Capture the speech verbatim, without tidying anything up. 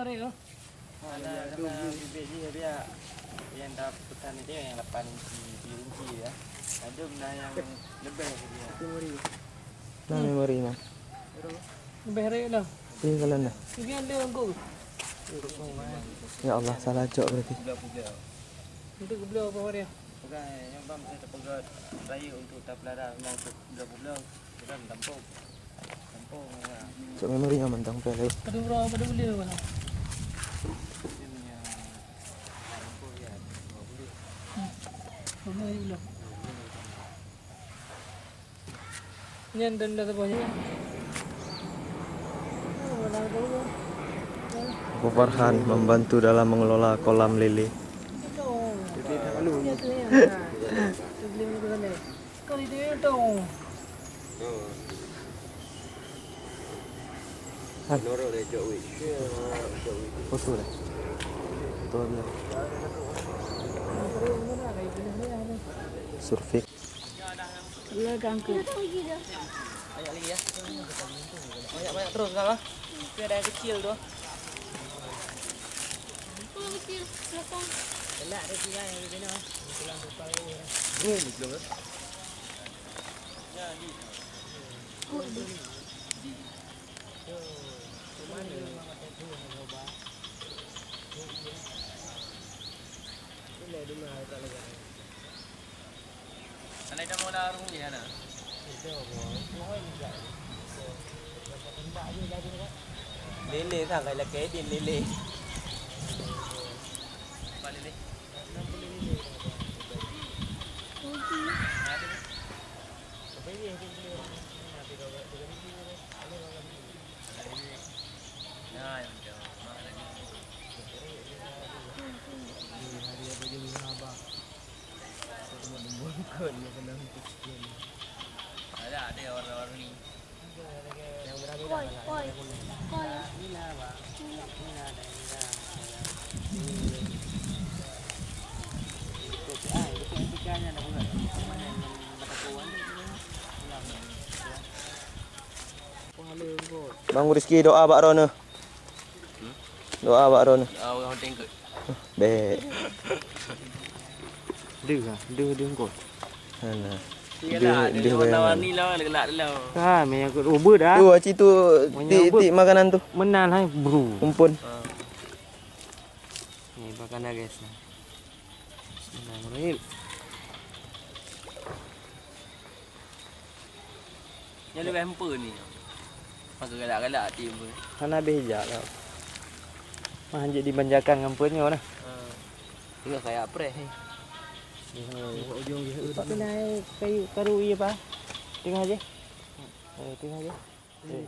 Ada, ada bibit dia, dia yang dah pesan itu yang lapan inci, tujuh inci ya. Ada benda yang lebih dia. Nah, memori nah. Lebih rare lah. Ini kalau nah. Ini ada anggur. Ya Allah, salah cok berarti. Untuk beliau apa dia? Pegang yang bang saya terpegang raya untuk tak pelada memang untuk beliau-beliau. Pegang tampung. Tampung ya. Cok memori yang mantang pun lagi. Pada orang pada boleh mana? Dia punya tampung ya. Boleh. Hmm. Boleh boleh. Nyan dan dah sebuah nyan. Abu Farhan membantu dalam mengelola kolam lele. Foto dah. Foto dah. Survei. Legang ke? Banyak lagi ya. Banyak-banyak terus lah. Tapi ada yang kecil tu. Kecil, belakang. Elak dia tinggal yang lebih nak. Boom, betul ke? Kok dia? Lele kan, kalau lelaki dia lele. Apa lele? Ada, ada warna-warni. Koi, koi, koi. Bang Rizky, doa bak droeneuh. Doa bak droeneuh. Doa orang penting kot. Bek. Deuh, deuh, deuh kot. Hana. Iyalah, deuh, deuh warna-warni lah, gelak dulu. Ha, minyak kot ubah dah. Tu, aci tu, tik, tik makanan tu. Menang hai, bro. Kumpul. Ha. Ni makanan guys. Bismillahirrahmanirrahim. Nyan leubeh empeue ni. Maka galak-galak hati empeue. Hana habéh jak lah. Mah hanjeuet dibanjakan ngon peue nyoe nah. Ha. Tengok kaya preh ni. Ujong dia. Pak pinai kayu karu iya pa. Tengah je. Eh, tengah je. Eh.